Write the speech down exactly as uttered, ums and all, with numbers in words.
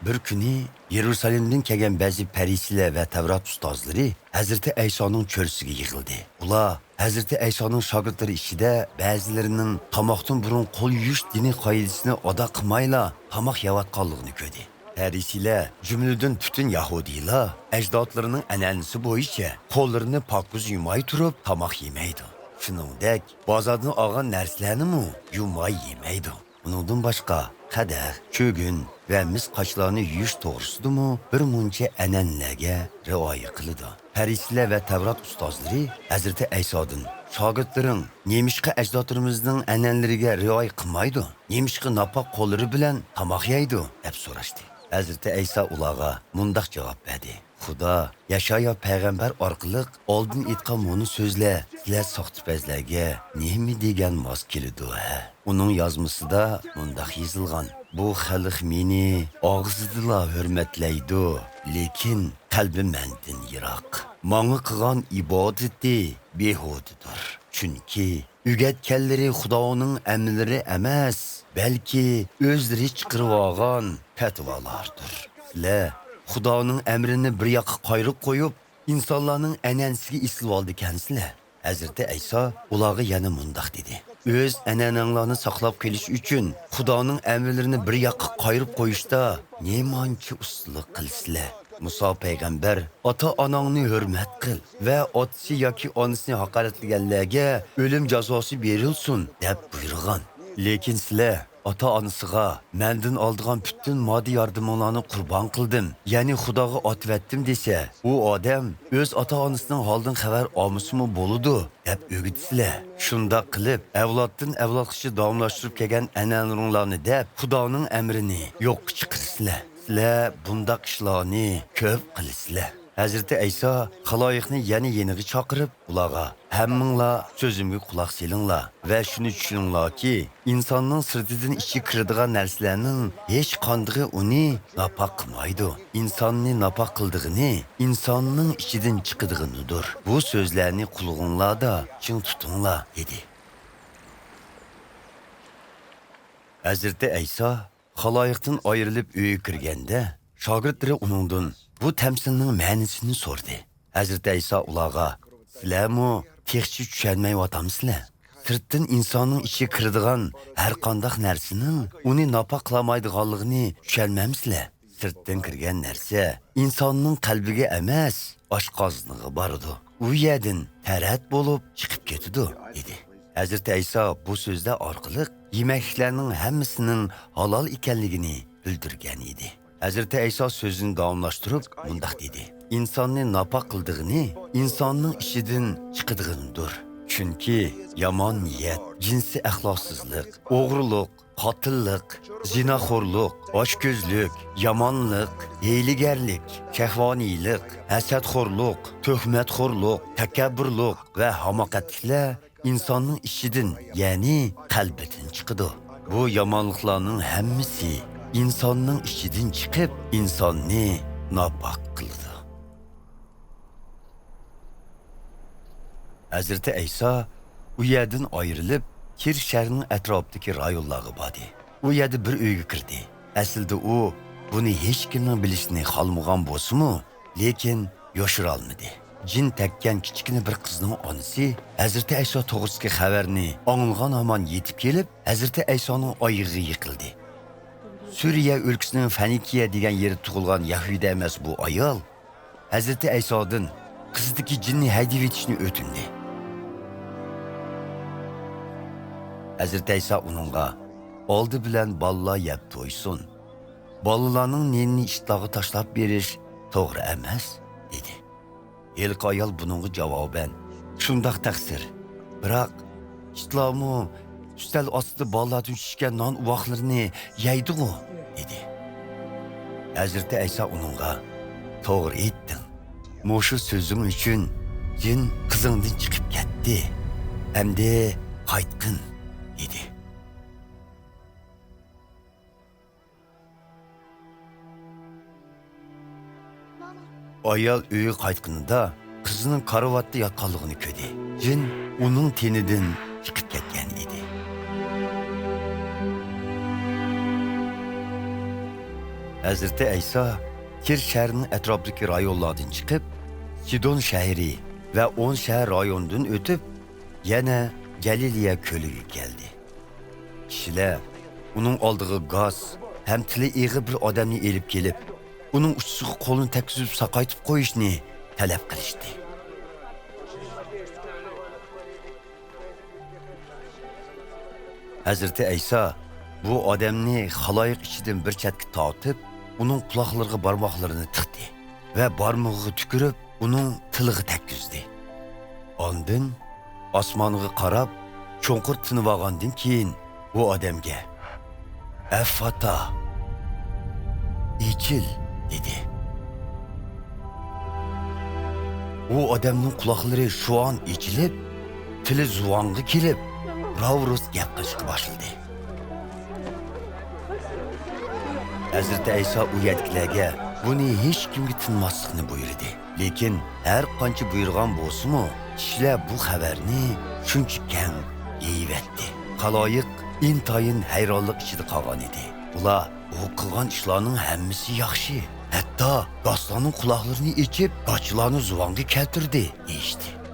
بىر كۈنى يېرۇسالېمدىن كەلگەن بەزى پەرىسىيلەر ۋە تەۋرات ئۇستازلىرى ھەزرىتى ئەيسانىڭ چۆرىسىگە يىغىلدى. ئۇلار ھەزرىتى ئەيسانىڭ شاگىرتلىرى ئىچىدە بەزىلىرىنىڭ تاماقتىن بۇرۇن قول يۇيۇش دىنىي قائىدىسىنى ئادا قىلمايلا تاماق يەۋاتقانلىقىنى كۆردى. پەرىسىيلەر، جۈملىدىن پۈتۈن يەھۇدىيلار ئەجدادلىرىنىڭ ئەنئەنىسى بويىچە قوللىرىنى پاكىز يۇماي تۇرۇپ تاماق يېمەيدۇ. شۇنىڭدەك، بازاردىن ئالغان نەرسىلەرنىمۇ يۇماي يېمەيدۇ. ئۇنىڭدىن باشقا، قەدەھ، چۆگۈن ۋە مىس قاچىلارنى يۇيۇش توغرىسىدىمۇ بىر مۇنچە ئەنئەنىلەرگە رىئايە قىلىدۇ. پەرىسىيلەر ۋە تەۋرات ئۇستازلىرى ھەزرىتى ئەيسادىن، شاگىرتلىرىڭ نېمىشقا ئەجدادلىرىمىزنىڭ ئەنئەنىلىرىگە رىئايە قىلمايدۇ؟ نېمىشقا ناپاق قوللىرى بىلەن تاماق يەيدۇ؟ دەپ سوراشتى. ھەزرىتى ئەيسا ئۇلارغا مۇنداق جاۋاب بەردى: خۇدا يەشايا پەيغەمبەر ئارقىلىق ئالدىن ئېيتقان مۇنۇ سۆزلەر سىلەر ساختىپەزلەرگە نېمە دېگەن ماس كېلىدۇ، ھە؟ ئۇنىڭ يازمىسىدا مۇنداق يېزىلغان: بۇ خەلق مېنى ئاغزىدىلا ھۆرمەتلەيدۇ، لېكىن قەلبى مەندىن يىراق. ماڭا قىلغان ئىبادىتى بىھۇدىدۇر. چۈنكى ئۆگەتكەنلىرى خۇدانىڭ ئەمرلىرى ئەمەس، بەلكى ئۆزلىرى چىقىرىۋالغان پەتىۋالاردۇر. سىلەر خۇدانىڭ ئەمرىنى بىر ياققا قايرىپ قويۇپ، ئىنسانلارنىڭ ئەنئەنىسىگە ئېسىلىۋالىدىكەنسىلەر. ھەزرىتى ئەيسا ئۇلارغا يەنە مۇنداق دېدى: ئۆز ئەنئەنەڭلارنى ساقلاپ قېلىش ئۈچۈن خۇدانىڭ ئەمرلىرىنى بىر ياققا قايرىپ قويۇشتا نېمانچە ئۇستىلىق قىلىسىلەر؟ مۇسا پەيغەمبەر، ئاتا-ئاناڭنى ھۆرمەت قىل ۋە ئاتىسى ياكى ئانىسىنى ھاقارەتلىگەنلەرگە ئۆلۈم جازاسى بېرىلسۇن، دەپ بۇيرۇغان. لېكىن سىلەر ئاتا-ئانىسىغا، مەندىن ئالىدىغان پۈتۈن ماددىي ياردىمىڭلارنى قۇربان قىلدىم، يەنى خۇداغا ئاتىۋەتتىم دېسە، ئۇ ئادەم ئۆز ئاتا-ئانىسىنىڭ ھالىدىن خەۋەر ئالمىسىمۇ بولىدۇ، دەپ ئۆگىتىسىلەر. شۇنداق قىلىپ، ئەۋلادتىن ئەۋلادقىچە داۋاملاشتۇرۇپ كەلگەن ئەنئەنىلىرىڭلارنى دەپ، خۇدانىڭ ئەمرىنى يوققا چىقىرىسىلەر. سىلەر بۇنداق ئىشلارنى كۆپ قىلىسىلەر. ھەزرىتى ئەيسا خالايىقنى يەنە يېنىغا چاقىرىپ، ئۇلارغا، ھەممىڭلار سۆزۈمگە قۇلاق سېلىڭلار ۋە شۇنى چۈشىنىڭلاركى، ئىنساننىڭ سىرتىدىن ئىچىگە كىرىدىغان نەرسىلەرنىڭ ھېچقاندىقى ئۇنى ناپاق قىلمايدۇ. ئىنساننى ناپاق قىلىدىغىنى ئىنساننىڭ ئىچىدىن چىقىدىغىنىدۇر. بۇ سۆزلەرنى قۇلىقىڭلاردا چىڭ تۇتۇڭلار، دېدى. ھەزرىتى ئەيسا خالايىقتىن ئايرىلىپ ئۆيگە كىرگەندە، شاگىرتلىرى ئۇنىڭدىن بۇ تەمسىلنىڭ مەنىسىنى سورىدى. ھەزرىتى ئەيسا ئۇلارغا، سىلەرمۇ تېخىچە چۈشەنمەيۋاتامسىلەر؟ سىرتتىن ئىنساننىڭ ئىچىگە كىرىدىغان ھەرقانداق نەرسىنىڭ ئۇنى ناپاق قىلالمايدىغانلىقىنى چۈشەنمەمسىلەر؟ سىرتتىن كىرگەن نەرسە ئىنساننىڭ قەلبىگە ئەمەس، ئاشقازىنىغا بارىدۇ. ئۇ يەردىن تەرەت بولۇپ چىقىپ كېتىدۇ، دېدى. ھەزرىتى ئەيسا بۇ سۆزلەر ئارقىلىق يېمەكلىكلەرنىڭ ھەممىسىنىڭ ھالال ئىكەنلىكىنى بىلدۈرگەن ئىدى. ھەزرىتى ئەيسا سۆزىنى داۋاملاشتۇرۇپ مۇنداق دېدى: ئىنساننى ناپاق قىلىدىغىنى ئىنساننىڭ ئىچىدىن چىقىدىغىنىدۇر. چۈنكى يامان نىيەت، جىنسىي ئەخلاقسىزلىق، ئوغرىلىق، قاتىللىق، زىناخورلۇق، ئاچكۆزلۈك، يامانلىق، ھىيلىگەرلىك، شەھۋانىيلىق، ھەسەتخورلۇق، تۆھمەتخورلۇق، تەكەببۇرلۇق ۋە ھاماقەتلىكلەر ئىنساننىڭ ئىچىدىن، يەنى قەلبىدىن چىقىدۇ. بۇ يامانلىقلارنىڭ ھەممىسى ئىنساننىڭ ئىچىدىن چىقىپ، ئىنساننى ناپاك قىلىدۇ. ھەزرىتى ئەيسا ئۇ يەردىن ئايرىلىپ، تىر شەھىرىنىڭ ئەتراپىدىكى رايونلارغا باردى. ئۇ يەردە بىر ئۆيگە كىردى. ئەسلىدە ئۇ بۇنى ھېچكىمنىڭ بىلىشىنى خالىمىغان بولسىمۇ، لېكىن يوشۇرالمىدى. جىن تەگكەن كىچىككىنە بىر قىزنىڭ ئانىسى ھەزرىتى ئەيسا توغرىسىدىكى خەۋەرنى ئاڭلىغان ھامان يېتىپ كېلىپ، ھەزرىتى ئەيسانىڭ ئايىغىغا يىقىلدى. سۈرىيە ئۆلكىسىنىڭ فەنىكىيە دېگەن يېرىدە تۇغۇلغان يەھۇدىي ئەمەس بۇ ئايال ھەزرىتى ئەيسادىن قىزىدىكى جىننى ھەيدىۋېتىشنى ئۆتۈندى. ھەزرىتى ئەيسا ئۇنىڭغا، ئالدى بىلەن بالىلار يەپ تويسۇن. بالىلارنىڭ نېنىنى ئىتلارغا تاشلاپ بېرىش توغرا ئەمەس، دېدى. ھېلىقى ئايال بۇنىڭغا جاۋابەن، شۇنداق تەقسىر. بىراق، ئىتلارمۇ ئۈستەل ئاستىدا بالىلاردىن چۈشكەن نان ئۇۋاقلىرىنى يەيدىغۇ، دېدى. ھەزرىتى ئەيسا ئۇنىڭغا، توغرا ئېيتتىڭ. مۇشۇ سۆزۈڭ ئۈچۈن جىن قىزىڭدىن چىقىپ كەتتى. ئەمدى قايتقىن، دېدى. ئايال ئۆيىگە قايتقىنىدا، قىزىنىڭ كارىۋاتتا ياتقانلىقىنى كۆردى. جىن ئۇنىڭ تېنىدىن چىقىپ كەتكەن ئىدى. ھەزرىتى ئەيسا تىر شەھىرىنىڭ ئەتراپىدىكى رايونلاردىن چىقىپ، سىدون شەھىرى ۋە ئون شەھەر رايونىدىن ئۆتۈپ، يەنە گەلىلىيە كۆلىگە كەلدى. كىشىلەر ئۇنىڭ ئالدىغا گاس ھەم تىلى ئېغىر بىر ئادەمنى ئېلىپ كېلىپ، ئۇنىڭ ئۇچىسىغا قولىنى تەگكۈزۈپ ساقايتىپ قويۇشنى تەلەپ قىلىشتى. ھەزرىتى ئەيسا بۇ ئادەمنى خالايىق ئىچىدىن بىر چەتكە تارتىپ، ئۇنىڭ قۇلاقلىرىغا بارماقلىرىنى تىقتى ۋە بارمىقىغا تۈكۈرۈپ، ئۇنىڭ تىلىغا تەگكۈزدى. ئاندىن ئاسمانغا قاراپ، چوڭقۇر تىنىۋالغاندىن كېيىن، ئۇ ئادەمگە، «ئەففاتا، ئېچىل!» دېدى. ئۇ ئادەمنىڭ قۇلاقلىرى شۇ ئان ئېچىلىپ، تىلى زۇۋانغا كېلىپ، راۋۇرۇس گەپ قىلىشقا باشلىدى. ھەزرىتى ئەيسا ئۇ يەردىكىلەرگە بۇنى ھېچكىمگە تىنماسلىقنى بۇيرۇدى. لېكىن ھەر قانچە بۇيرۇغان بولسىمۇ، كىشىلەر بۇ خەۋەرنى شۇنچە كەڭ يېيىۋەتتى. خالايىق ئىنتايىن ھەيرانلىق ئىچىدە قالغان ئىدى. ئۇلار، «ئۇ قىلغان ئىشلارنىڭ ھەممىسى ياخشى. ھەتتا گاسلارنىڭ قۇلاقلىرىنى ئېچىپ، گاچىلارنى زۇۋانغا كەلتۈردى» دېيىشتى.